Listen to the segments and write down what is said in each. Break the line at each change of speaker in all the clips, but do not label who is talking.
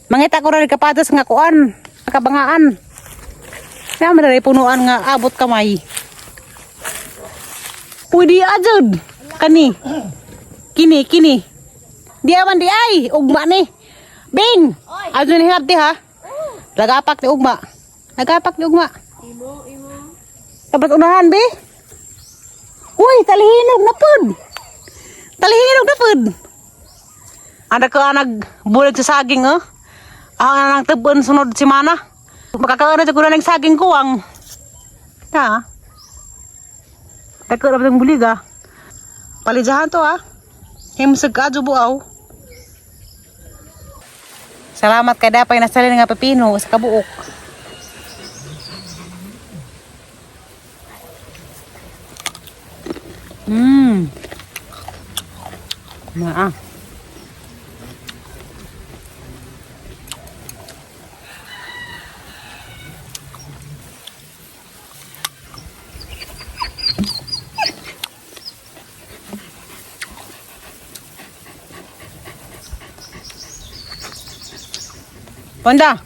Mangita ko rin kapatas nga kuan, kabangaan. Kaya man rin punuan nga abot kamay. Pwede ajud. Kani. Kini, kini. Di aman di ay, ugma ni. Bing! Adyo ni hilabti ha. Lagapak ni ugma. Lagapak ni ugma.
Imo, imo.
Dapat unahan, be. Uy, talihinog na pud. Talihinog na pud. Anda ka nag bulig sa saging, oh. Ang anang tubon sunod simana. Makakaano sa kulang ng saging kuwang. Ta. Dako ra ng bulig, ah. Palijahan to, ah. Himsag ka buaw. Salamat kay dapay nasalin nga pepino sa kabuok. Naa. Panda.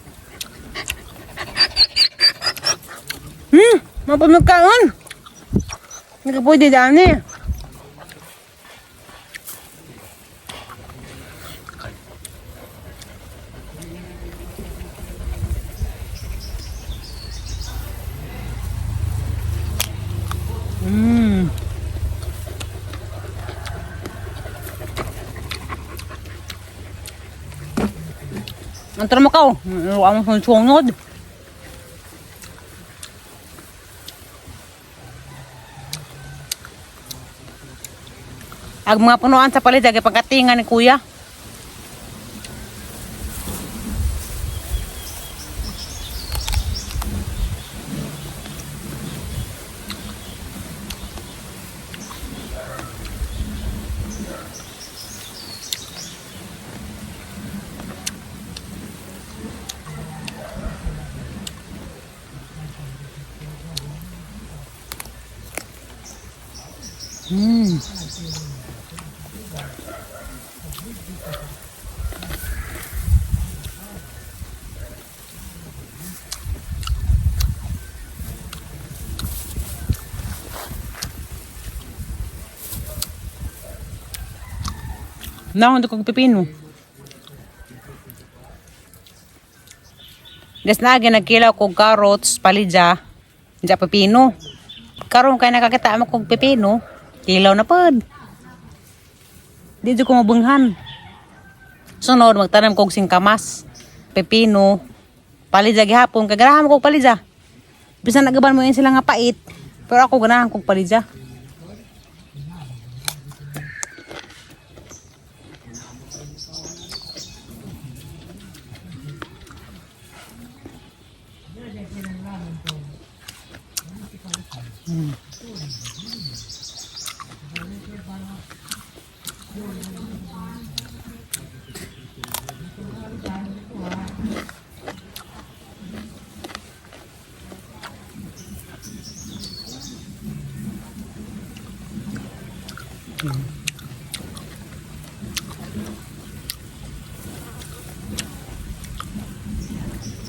Mapamagkaon. Hindi ka pwede dani. Ang mo ka, oh. Ang sunod. Ag mga punuan sa palit, ag pagkatingan ni kuya. Nahon kog pipino. Des na nagkilaw kog carrots, palidya, dya pipino. Karon kay nakakita mo kog pipino, kilaw na pod. Di jud ko mabunghan. Sunod magtanom kog singkamas, pipino, palidya gihapon kay ganahan mo kog palidya. Bisan nagaban mo yun sila nga pait, pero ako ganahan kog palidya.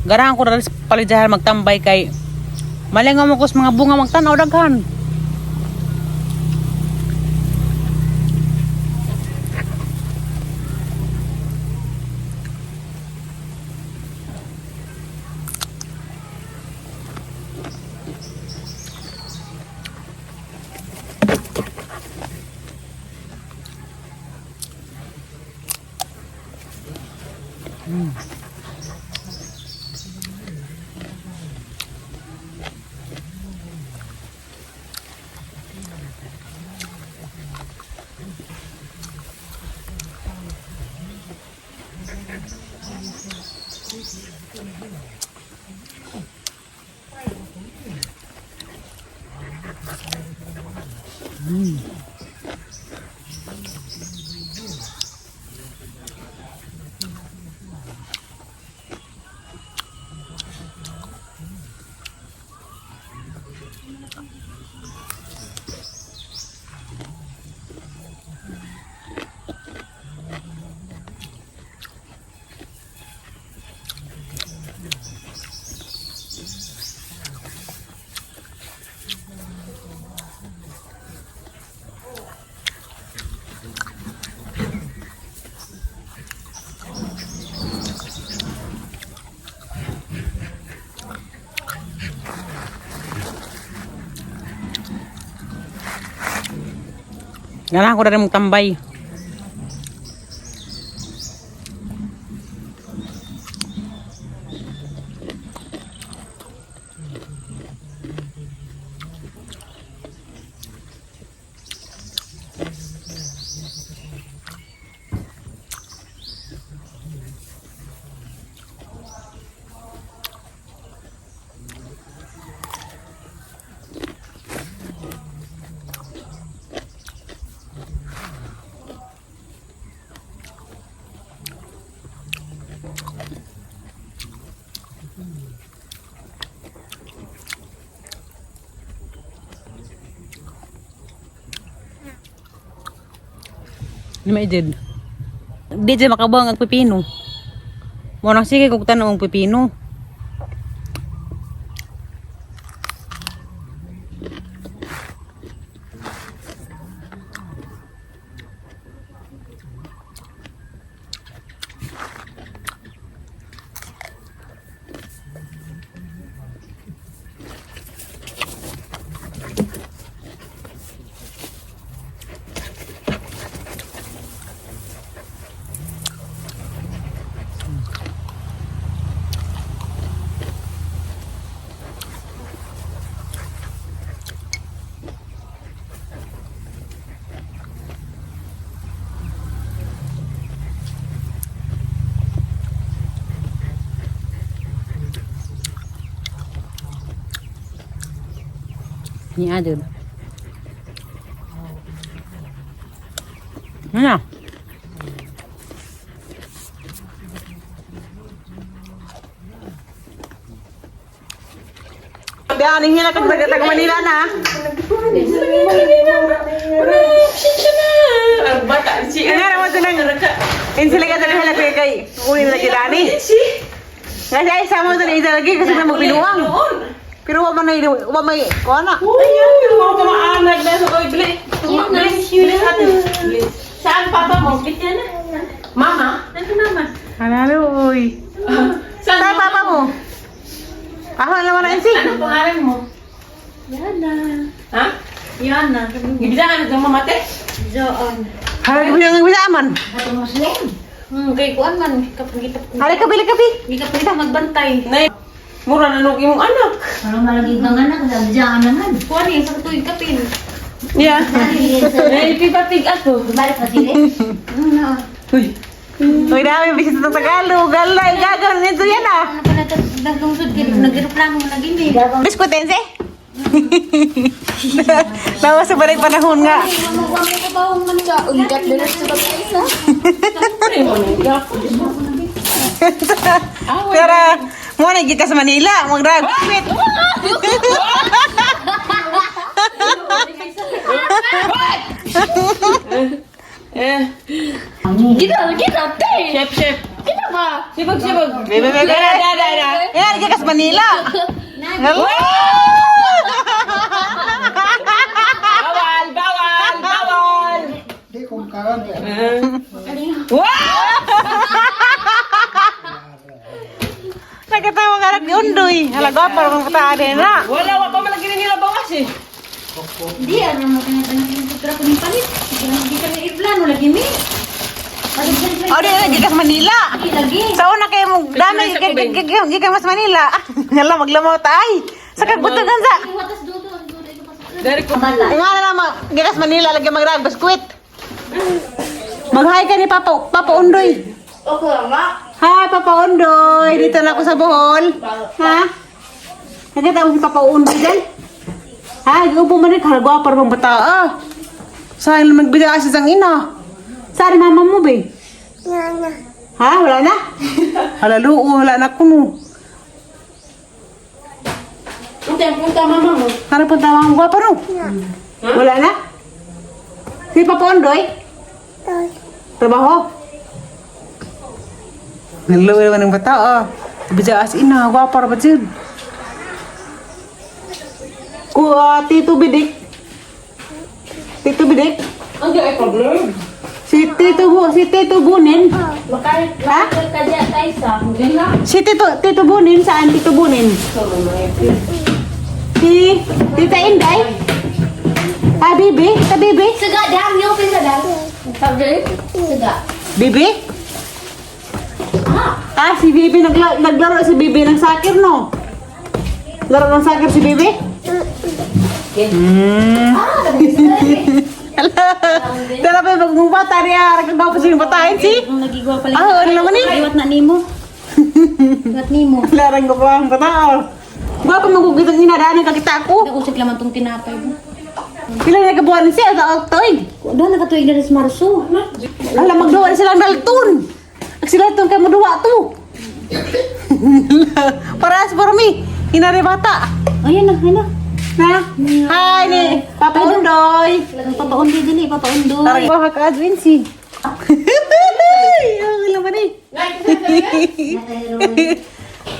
Ganahan ko rin sa palidyahan magtambay kay malingaw mo ko sa mga bunga magtanaw daghan. Ganahan ko na rin mong tambay. Ano maidid? Di dyan makabang ang pipino. Mo nang sige kung tanong ang pipino. Ni adod. Ano? Biyanin niya na kag taga Manila na.
Ang bata si
Nga naman ito nang insila ka talaga halap kay kunin lagi dani. Nga siya sama to na isa lagi kasi na magbinuang. Pero wa man na wa may kuha na.
Ayan, pero mga kamaanag na sa koy bili. Bilis, bilis ate. Bilis. Saan papa mo? Bigyan na. Mama? Nandun mama.
Halalo oy.
Saan
Saan papa mo? Ako na naman na insi.
Ano pangalan mo?
Yana.
Ha?
Yana.
Gibisaan ka mamate?
Joon.
Halal bilang bisa aman.
Ato Muslim. Kay kuan man kapag kita
Halal ka bili kapi.
kita pwede magbantay.
Nay, mura na nung imong anak.
Parang malagi mga anak, sabi na nga.
Kuan eh sa tuig kapin.
Yeah. Nay, pipapig ato.
Balik pa sila.
Na.
Uy.
Uy, dami bisita sa Tagalog. Galay, gagawin nito yan ah.
Ano pala naglungsod kay nag-eroplano man lagi ni.
Biskutense? Lawas sa balik panahon nga.
Ungkat din sa babae na.
Pero, mo na kita sa Manila, magdrag. Quit.
Eh.
Kita kita te.
Chef, chef.
Kita ba?
Sibag, sibag.
Bebe, bebe.
Da, da, da, da.
Yan, kita sa Manila. Galay!
Bawal, bawal, bawal.
Di kung karon eh.
Wow!
Nagkatawa ka nag undoy. Halaga, parang mga din na.
Wala, wa pa man lagi nila bawas eh.
Di ano mo kanya tanong yung kutra ko ni palit. Hindi kami eroplano lagi mi.
O, di na, kita sa Manila.
Lagi.
Sa una kayo mo, dami, gikan mas Manila. Ngala, maglamaw tayo. Sa kagbutugan sa.
Watas dudo dudo ito pa sa
Dari ko.
Nga na naman, gikas Manila, lagi magrag, biskwit. Mag-hi ka ni Papa, Papa Undoy. Hi, Papa Undoy. Dito na ako sa Bohol. Ha? Nakita mo si Papa Undoy dyan? Ha? Upo man rin, karagwa para bang bata. Ah. Sayang naman magbigay sa isang ina. Saan mama mo, be? Ha? Wala na? Halaluo, wala na kuno.
Punta, punta mama mo.
Hanap punta mama mo, no? Wala na? Si Papa Ondoy? Trabaho? Niluwi naman ng bata, ah. Bisa as ina, gwapa ra ba jud? Kuha, Tito Bidik. Tito Bidik?
Ang ay problem.
Si Tito, si Tito Bunin.
Makal
Ha?
kadya tayo sa.
Si Tito, Tito Bunin, saan Tito Bunin? Si Tita Inday? Ah, bibi? Ta bibi?
Suga dam, yung pisa dam. Suga.
Bibi? Ah, si Bibi naglaro si Bibi ng soccer, no? Laro ng soccer si Bibi? Hello. Tara pa pag bata niya, nagkagawa pa siya yung batahin si.
Ang nagigwa pala.
Ah, ano naman eh?
Liwat na nimo. Liwat nimo.
Larang ko pa ang bata. Gwapo magugitang inadaan ang kakita ko.
Nausik laman tong tinapay mo.
Pila na kabuhan siya sa tuig.
Doon nakatuig na rin sa Marso.
Alam magduwa na silang dalton. Ang sila itong kay maduwa to. Parehas por mi. Hinari bata.
Ayan na, ayan na.
Na? Hi ni Papa Undoy.
Ang papaundoy din eh, papaundoy.
Tara ko ka Adwinsi. Ay, ang laman eh.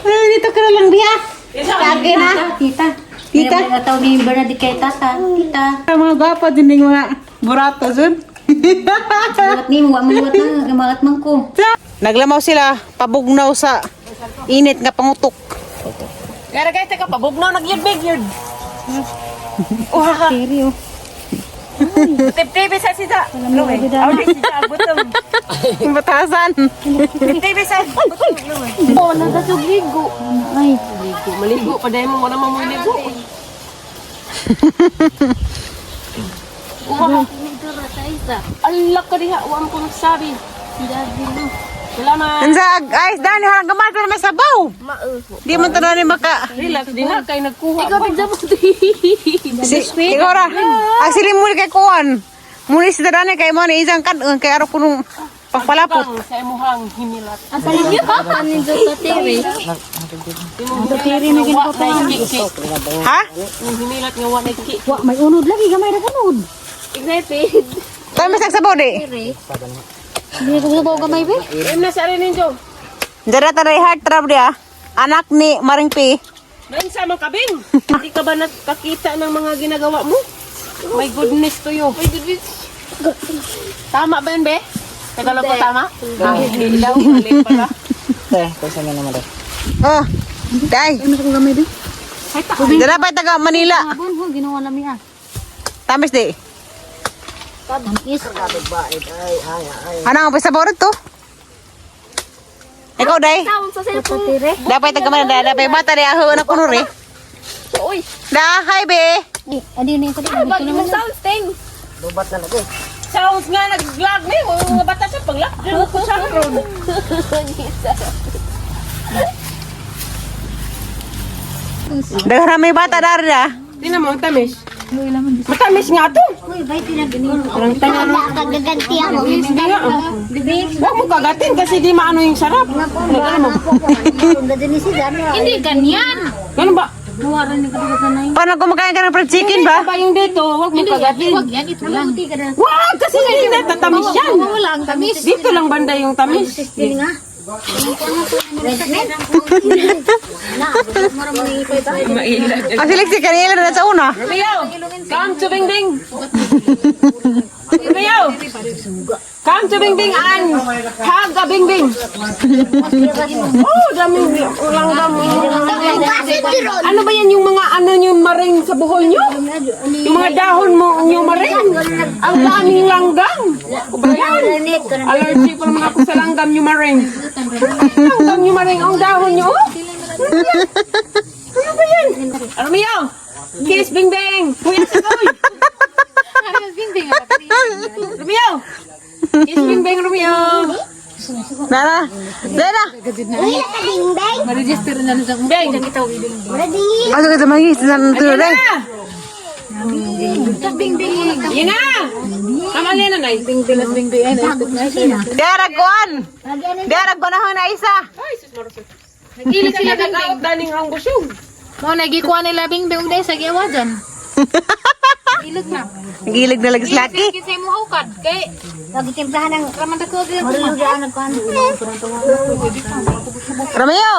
Ay, dito ka na lang biya. Kage na.
Tita.
Tita.
Tita. Tawag ni Bernadette kay tata. Tita.
Ang mga gwapa din yung mga burato dun.
Liwat nimo, wa mo liwat na, gamagat man ko.
Naglamaw sila, pabugnaw sa init nga pangutok.
Gara guys, teka pabugnaw nagyud big yun.
Seri oh.
Tip-tip sa sisa. Aw di sisa gutom.
Batasan.
Tip-tip sa.
Oh, nagkasugligo. Ay.
Maligo pa dahil mo wala mo maligo. Alak ka diha, wa mo ko nagsabi. Salamat.
Ansa, ay, dani harang gamata na may sabaw. Di man tanan ni maka.
Relax diha kay nagkuha.
Ikaw tigda mo
Si, ikaw ra. Ang sili muli kay kuan. Muli si dani kay mo ni isang kan kay araw kunong pangpalapot.
Sa imuhang hinilat.
Ang salim niyo. Anin sa tiri.
Tiri na ginapapang.
Ha?
Yung hinilat nga wa na ki.
Wa may unod lagi gamay ra kanod.
Excited.
Tayo mas nagsabaw di.
Hindi ko sabaw gamay be.
Em na sa rin ninyo.
Dara taray heart trap dia. Anak ni Maring P.
Nain sa mga kabing. Hindi ka ba nakakita ng mga ginagawa mo? My goodness to you. My goodness. Tama ba yun, be? Tagalog ko tama? Hindi daw. Mali pala.
Oh. Day.
Ano ko gamay be?
Dara pa taga Manila.
Abon ho ginawa nami ah.
Tamis di.
Tamis.
Ano ang sabaw to? Ikaw day.
Sa cellphone.
Dapat taga Manila, dapat bata di aho na kuno re.
Uy.
Da, hi be.
Di, adi na yung kadi.
Bag mo sounds thing.
Sounds nga nag-vlog ni. Mga bata siya pang-lock. Diyan ko siya ron.
Daghan may bata dari da.
Tingnan mo, ang tamis. Matamis nga to.
Uy, bay tinagani.
Parang tanga.
Kagaganti ako.
Huwag mo kagatin kasi di maano yung sarap. Ano mo?
Hindi ganyan.
Ganun ba?
Buwaran ni kadi na
Paano kumakain ka ng fried chicken ba?
Ba yung dito, huwag mo kagatin.
Wag yan ito lang.
Wag! Kasi hindi na tatamis yan.
Wala ang tamis.
Dito lang banda yung tamis.
Ang silik si kanila na sa una.
Romeo! Come to Bing Bing! Romeo! Come to Bing Bing and hug a Bing Bing! Oh, daming langgam. Ano ba yan yung mga ano yung maring sa buhol nyo? Yung mga dahon mo yung maring? Ang daming langgam! O ba yan? Allergy pa naman ako sa langgam yung maring. Langgam yung maring ang dahon nyo. oh. Ano ba yan? Romeo! Kiss Bing Bing! Kuya Sagoy! Romeo! Kiss Bing Bing, Romeo!
Nara. Dara.
Bing!
Asa ka sa mga sa tuloy.
Na! Yan na! Tama na yan, nanay.
Dara kuan. Dara kuan na isa.
Ay, sus marusok. Nag-ilig sila Bing Bing. Daning ang busog.
Mo nagikuha nila Bing Bing dai sa giwa dyan. Ilog na.
Gilig na lagi laki.
Kinsa mo hawkad kay Nagtimplahan ng raman ta ko
Romeo.